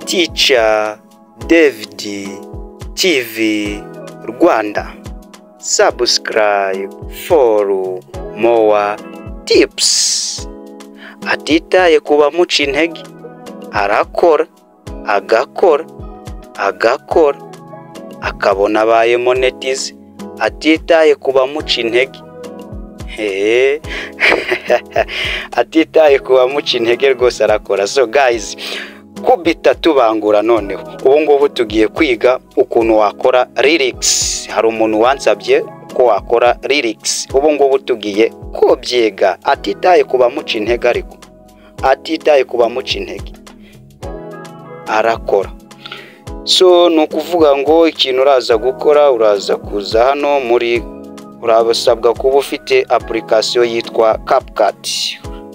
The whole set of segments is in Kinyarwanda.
Teacher David TV Rwanda. Subscribe for more tips. Atitaye ku bamuca intege, arakora, agakora, agakora, akabona abaye monetize, atitaye ku bamuca intege. Hehe, atitaye ku bamuca intege rwose arakora. So guys, kubita tubangura. Noneho ubu ngubu tugiye kwiga ukuntu wakora lyrics. Hari umuntu wansabye ko wakora lyrics, ubu ngubu tugiye kubyiga. Atitaye ku bamuca intege, ariko atitaye ku bamuca intege arakora. So ni ukuvuga ngo ikintu uraza gukora, uraza kuza hano muri, urasabwa kuba ufite application yitwa CapCut.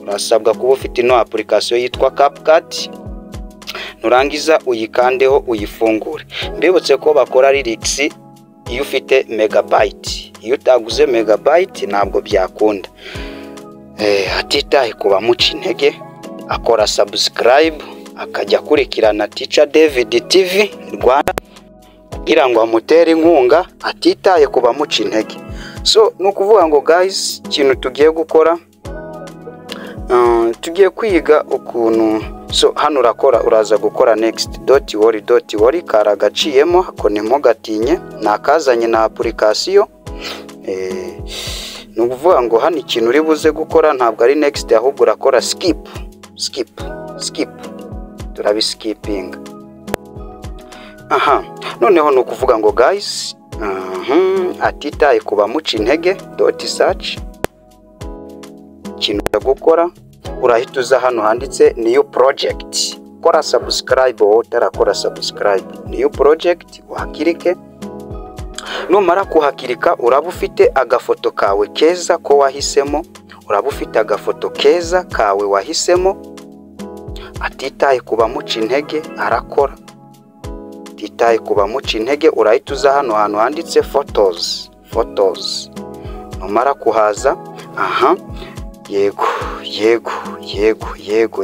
Urasabwa kuba ufite ino application yitwa CapCut. Nurangiza uyikandeho, uyifungure. Mbibutse ko bakora lyrics iyo ufite megabyte. Iyo utaguze megabyte ntabwo byakunda. Atitaye ku bamuca intege, akora subscribe, akajya akurikirana Teacher David TV Rwanda kugira ngo amutere inkunga, atitaye ku bamuca intege. So ni ukuvuga ngo guys, ikintu tugiye gukora, tugiye kwiga ukuntu. So hano urakora, uraza gukora next. Don't worry, don't worry, kari agaciyemo ako, ntimugatinye, nakazanye na application. Ni ukuvuga ngo hano ikintu uri buze gukora ntabwo ari next, ahubwo urakora skip, skip, skip. Turabiskipinga. Aha noneho ni ukuvuga ngo guys, atitaye ku bamuca intege dot search. Ikintu uza gukora, urahita uza hano handitse new project. Kora subscribe wowe utarakora subscribe. New project uhakirike. Numara kuhakirika, uraba ufite agafoto kawe keza ko wahisemo, uraba ufite agafoto keza kawe wahisemo. Atitaye ku bamuca intege arakora, atitaye ku bamuca intege. Urahita uza hano hantu handitse photos, photos. Numara kuhaza, aha, yego yego yego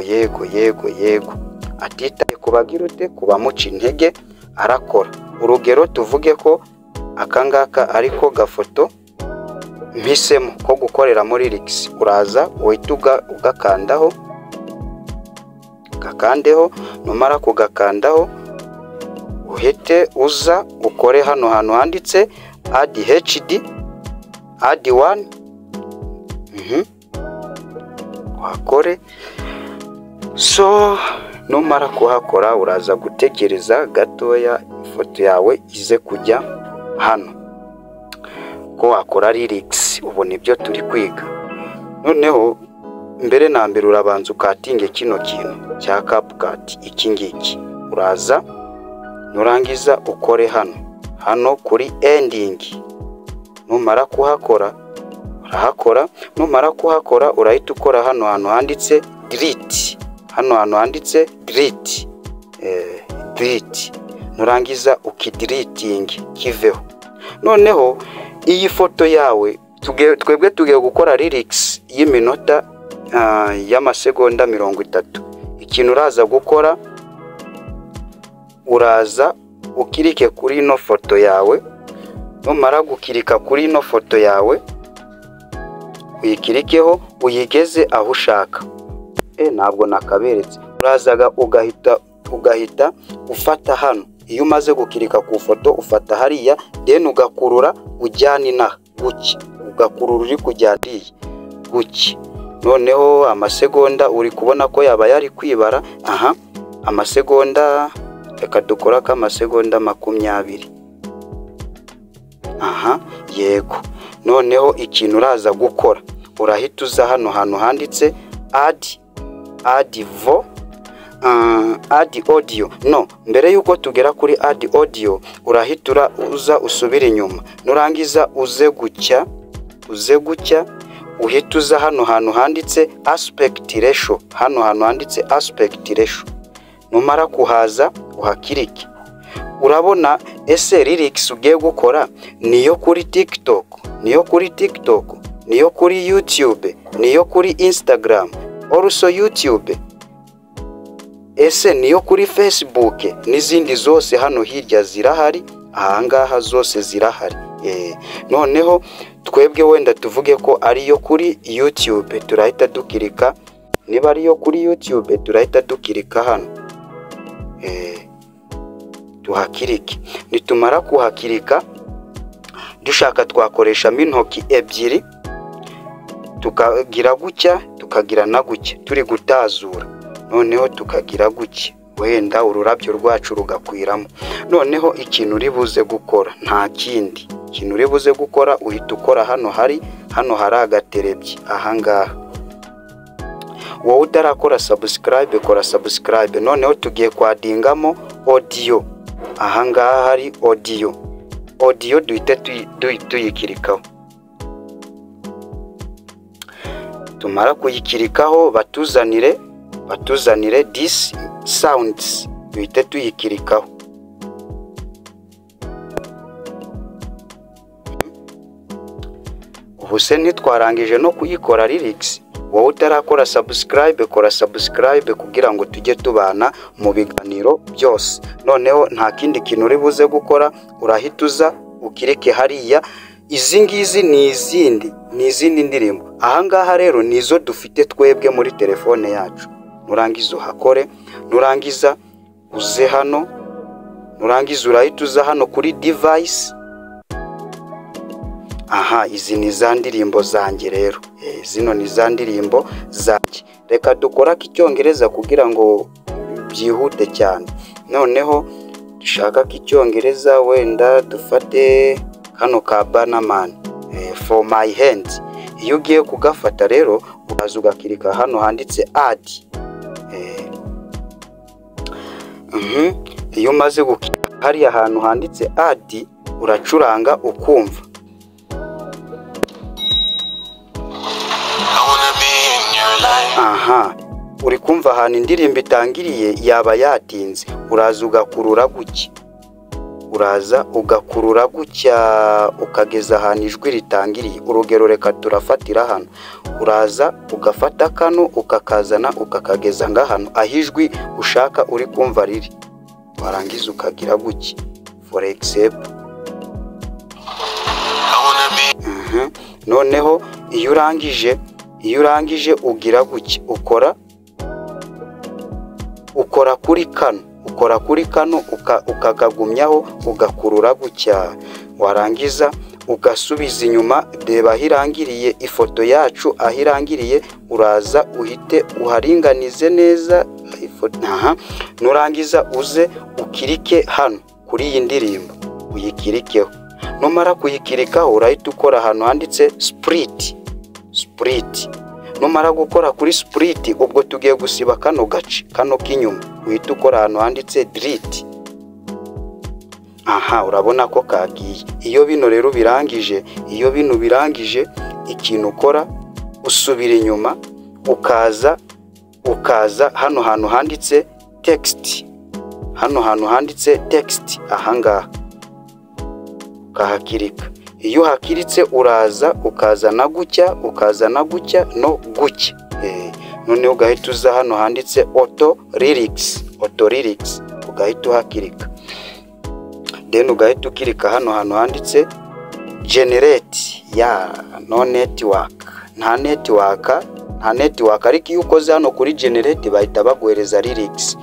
yego yego yego. Atitaye ku bagira ute, ku bamuca intege arakora. Urugero, tuvuge ko akangaka ariko gafoto mpisemo ko gukorera muri lyrics. Uraza uhita ugakandaho, gakandeho. Numara kugakandaho, uhite uza ukore hano hantu handitse add HD, add one, uhakore. So numara kuhakora, uraza gutegereza gatoya ifoto yawe ize kujya hano ko wakora lyrics. Ubu nibyo turi kwiga. Noneho mbere na mbere urabanza ukatinge kino kintu cya CapCut iki ngiki. Uraza nurangiza ukore hano kuri ending. Numara kuhakora, urahakora. Numara kuhakora, urahita ukora hano hantu handitse delete, hano hantu handitse delete, delete. Nurangiza ukideletinge kiveho. Noneho iyi foto yawe, twebwe tugiye gukora lyrics y'iminota, y'amasegonda 30. Ikintu uraza gukora, uraza ukirike kuri ino foto yawe. Numara gukirika kuri ino foto yawe, uyikirikeho, uyigeze aho ushaka. Ntabwo nakaberetse. Urazaga ugahita ufata hano. Iyo umaze gukirika ku foto, ufata hariya, then ugakurura ujyana inaha guki, ugakurura uri kujyana iriya guki. Noneho amasegonda uri kubona ko yaba yari kwibara. Aha amasegonda, reka dukora k'amasegonda 20. Aha, yego. Noneho ikintu uraza gukora, urahita uza hano hantu handitse add audio. No, mbere yuko tugera kuri add audio, urahita uza usubira inyuma. Nurangiza uze gucya, uhita uza hano hantu handitse aspect ratio, hano hantu handitse aspect ratio. Numara kuhaza uhakirike. Urabona ese lyrics ugiye gukora niyo kuri TikTok, niyo kuri TikTok, niyo kuri YouTube, niyo kuri Instagram, also YouTube? Ese niyo kuri Facebook? N'izindi zose hano hirya zirahari, ahangaha zose zirahari. Noneho twebwe wenda tuvuge ko ariyo kuri YouTube, turahita dukirika. Niba ariyo kuri YouTube turahita dukirika hano, tuhakirike. Nitumara kuhakirika, dushaka twakoreshamo intoki ebyiri, tukagira gutya, tukagira na gutya, turi gutazura. Noneho tukagira gutya, wenda ururabyo rwacu rugakwiramo. Noneho ikintu uri buze gukora nta kindi, ikintu uri buze gukora uhita ukora hano hari, hano hari agaterebye ahangaha. Wowe utarakora subscribe, kora subscribe. Noneho tugiye kwadingamo audio, ahangaha hari audio. Audio duhite tuyikirikaho. Tumara kuyikirikaho batuzanire this sounds, duhite tuyikirikaho. Ubu se ntitwarangije no kuyikora lyrics? Wowe utarakora subscribe, kora subscribe kugira ngo tujye tubana mu biganiro byose. Noneho nta kindi kintu uri buze gukora, urahita uza ukirike hariya. Izi ngizi ni izindi ndirimbo. Ahangaha rero nizo dufite twebwe muri telefone yacu. Nurangiza uhakore, nurangiza uze hano, nurangiza urahita uza hano kuri device. Aha, izi ni za ndirimbo zanjye rero. Zino ni za ndirimbo zanjye. Reka dukora icyongereza kugira ngo byihute cyane. Noneho dushaka icyongereza, wenda dufate kano ka Bannerman, for my hands. Iyo ugiye kugafata rero uraza ugakirika hano handitse add. Iyo umaze gukirika hariya hantu handitse add, uracuranga ukumva. Aha, uri kumva ahantu indirimbo itangiriye yaba yatinze. Uraza ugakurura gutya, uraza ugakurura gutya ukageza ahantu ijwi ritangiriye. Urugero reka turafatira hano, uraza ugafata kano ukakazana ukakageza ngahano aho ijwi ushaka uri kumva riri, warangiza ukagira gutya for example. Noneho iyo urangije ugira gutya, ukora kuri kano, ukora kuri kano ukakagumyaho ugakurura gutya, warangiza ugasubiza inyuma. Reba aho irangiriye ifoto yacu, aho irangiriye uraza uhite uharinganize neza. Nurangiza uze ukirike hano kuri iyi ndirimbo, uyikirikeho. Numara kuyikirikaho urahita ukora ahantu handitse split. Split. Numara gukora kuri split, ubwo tugiye gusiba kano gace kano k'inyuma, uhita ukora ahantu handitse delete. Aha, urabona ko kagiye. Iyo bino rero birangije, iyo bino birangije, ikintu ukora usubira inyuma ukaza hano hantu handitse text, hano hantu handitse text ahangaha ukahakirika. Iyo uhakiritse uraza ukazana gutya, ukazana gutya no gutya. Noneho ugahita uza hano handitse auto lyrics, auto lyrics ugahita uhakirika. Then ugahita ukirika hano hantu handitse generate ya no network. Nta network, nta network, ariko iyo ukoze hano kuri generate bahita baguhereza lyrics.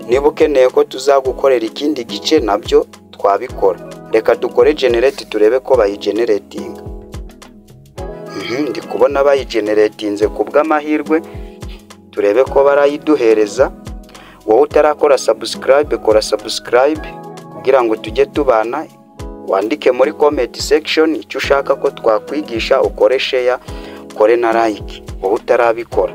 Niba ukeneye ko tuzagukorera ikindi gice nabyo twabikora. Reka dukore generate turebe ko bayigeneratinga. Ndi kubona bayigeneratinze ku bw'amahirwe, turebe ko barayiduhereza. Wowe utarakora subscribe, kora subscribe kugira ngo tujye tubana. Wandike muri comment section icyo ushaka ko twakwigisha, ukore share, ukore na like. Wowe utarabikora,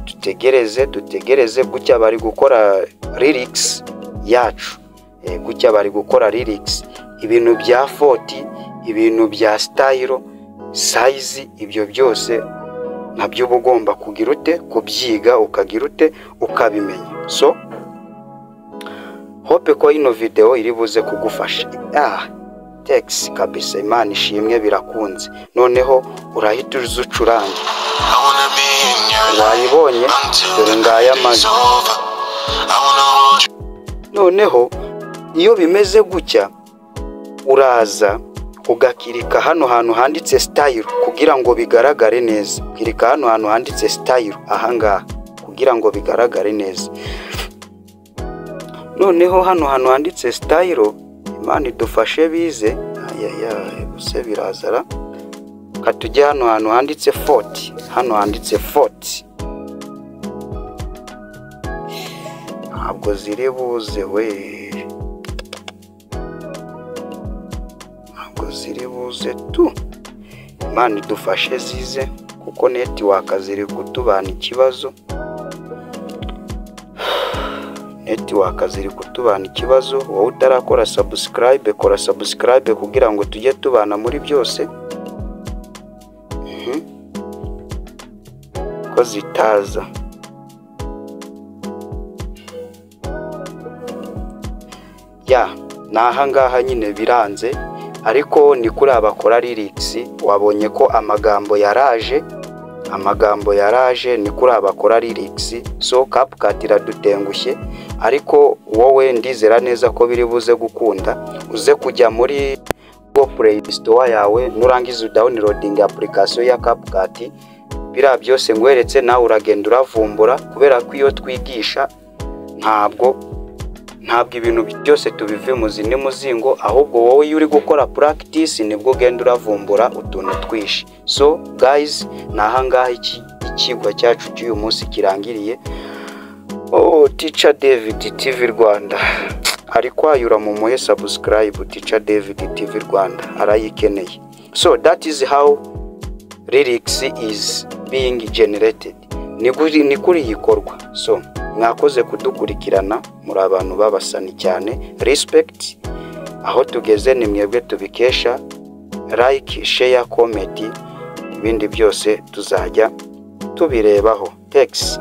dutegereze gutya bari gukora lyrics yacu. Gutya bari gukora lyrics, ibintu bya font, ibintu bya style, size, ibyo byose nabyo uba ugomba kugira ute kubyiga, ukagira ute ukabimenya. So hope ko ino video iri buze kugufasha. Text kabisa, Imana ishimwe birakunze. Noneho urahita uzucurange, wayibonye, dore ngaya amajwi. I wanna hold you. Noneho iyo bimeze gutya, uraza ugakirika hano hantu handitse style kugira ngo bigaragare neza. Kirika hano hantu handitse style ahangaha kugira ngo bigaragare neza. Noneho hano hantu handitse style, Imana idufashe bize. Ayaya, buse birazara. Katujye hano hantu handitse font, hano handitse font. Ntabwo ziri buze we, ntabwo ziri buze tu. Imana idufashe zize, kuko network ziri kutubana ikibazo. Network ziri kutubana ikibazo. Wowe utarakora subscribe, kora subscribe kugira ngo tujye tubana muri byose. Ko zitaza. Ya, ni ahangaha nyine biranze, ariko ni kuri abakora lyrics. Wabonye ko amagambo yaraje, amagambo yaraje, ni kuri abakora lyrics. So CapCut iradutengushye, ariko wowe ndizera neza ko biri buze gukunda. Uze kujya muri Google Play Store yawe, nurangiza downloading application ya CapCut. Biriya byose ngweretse, nawe uragenda uravumbura, kubera ko iyo twigisha ntabwo ibintu byose tubive mu zindi muzingo, ahubwo wowe iyo uri gukora practice nibwo ugenda uravumbura utuntu twinshi. So guys, ni ahangaha ikigwa cyacu cy'uyu munsi kirangiriye. Oh, Teacher David TV Rwanda ari kwayura, mu muhe subscribe. Teacher David TV Rwanda arayikeneye. So that is how lyrics is being generated, ni kuri yikorwa. So mwakoze kudukurikirana, muri abantu babasani cyane, respect. Aho tugeze ni mwebwe tubikesha. Like, share, comment, ibindi byose tuzajya tubirebaho. Thanks.